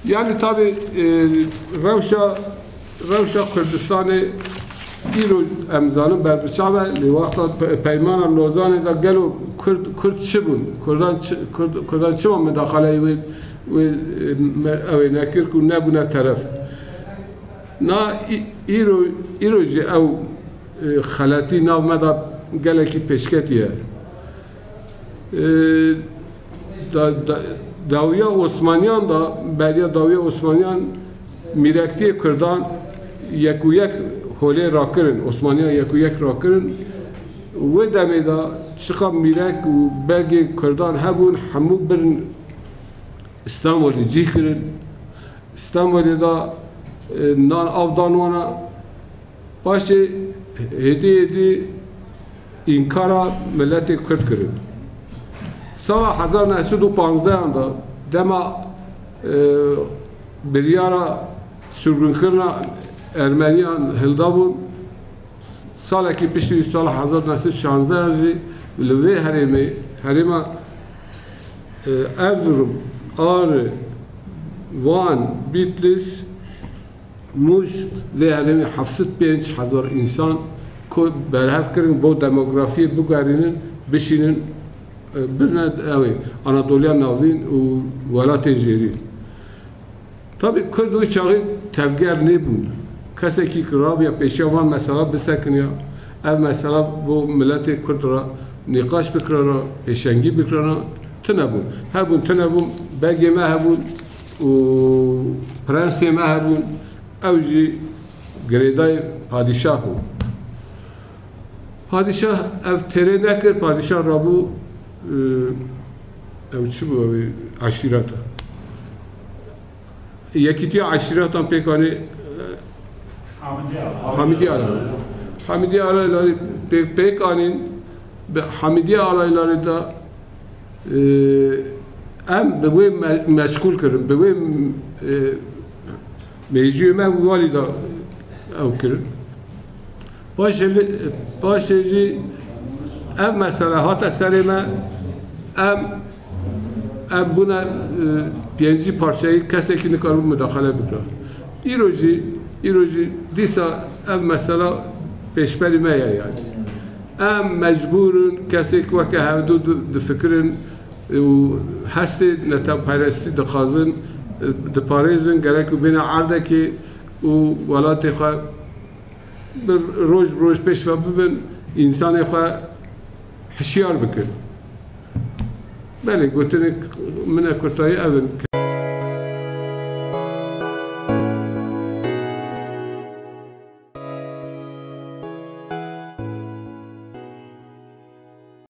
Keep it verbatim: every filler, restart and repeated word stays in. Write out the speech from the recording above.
Yani tabi, e, rewşa, rewşa Kurdistanê îro em zanin berbiçav e, lê wexta pe-, peymana Lozanê de gelo Kurd, Kurd çi bûn? Kurdan çi, Kurd, Kurdan çima midaxaleyê wê, wê, e, me, ew ê nekir ku nebûne teref? Na î-, îro, îro jî ew, e, xeletî nav me de gelekî pêşketiye. E, da, da, dawiya Osmaniyan da, beriya dawiya Osmaniyan mîrektiyê Kurdan yek û yek holê rakirin, Osmaniyan yek û yek rakirin. Wê demê de çiqa mîrek û begê Kurdan hebûn, hemû birin Stenbolê cih kirin. Stenbolê de, e, nan av dan wana. Paşê hêdî hêdî înkara miletê Kurd kirin. Sala hezar neh sed û panzdeh de dema, e, biryara sürgünkirina Ermeniyan hildabûn, salekî piştî wî sala hezar neh sed şazdeh jî li vê herêmê, herêma, e, Erzurum, Ağrı, Van, Bitlis, Mûş, vê herêmê heft sed pênc hezar însan ku berhev kirin, bo demografiyê bigerînin, bişînin, e, birine ew ê Anatoliya Navîn û welatên jêrî. Tabi Kurd wê çaxê tevger nêbûn. Kesekî ki rabiya pêşiya van mesela bisekiniya, ev mesela bo miletê Kurd re nîqaş bikirana, pêşengî bikirana, tune bûn. Hebûn, tune bûn, begê me hebûn û prensê me hebûn. Ew jî girêdayê padîşah bû. Padîşah ev têrê nekir, padîşah rabû, e, ew çi bû, ew ê eşîreta. Yekîtiya eşîretan pêk anî, e, Hamidî Alaylarî. Hamidî Alaylarî pêk, pêk anîn, bi Hamidî Alaylarî de, e, em bi wê me-, meşgûl kirin, bi wê, e, mêjûyê me walî de ew kirin. Paşê li, paşê jî ev mesele hate serê me, em, em bûne, e, pêncî parçeyî, kesekî nikaribû mudaxale bikira. Îro jî, îro jî dîsa ev mesela pêşberî me ye yani. Em mecbûr in, kesêk weke hevdu di-, difikirin û hestê netewperestî dixwazin, e, diparêzin, gerek û bêne erdekê û welatê xwe bi roj bi roj pêş ve bibin, însanê xwe hişyar bikin. Belê, gotinê min e kurtayî ev in.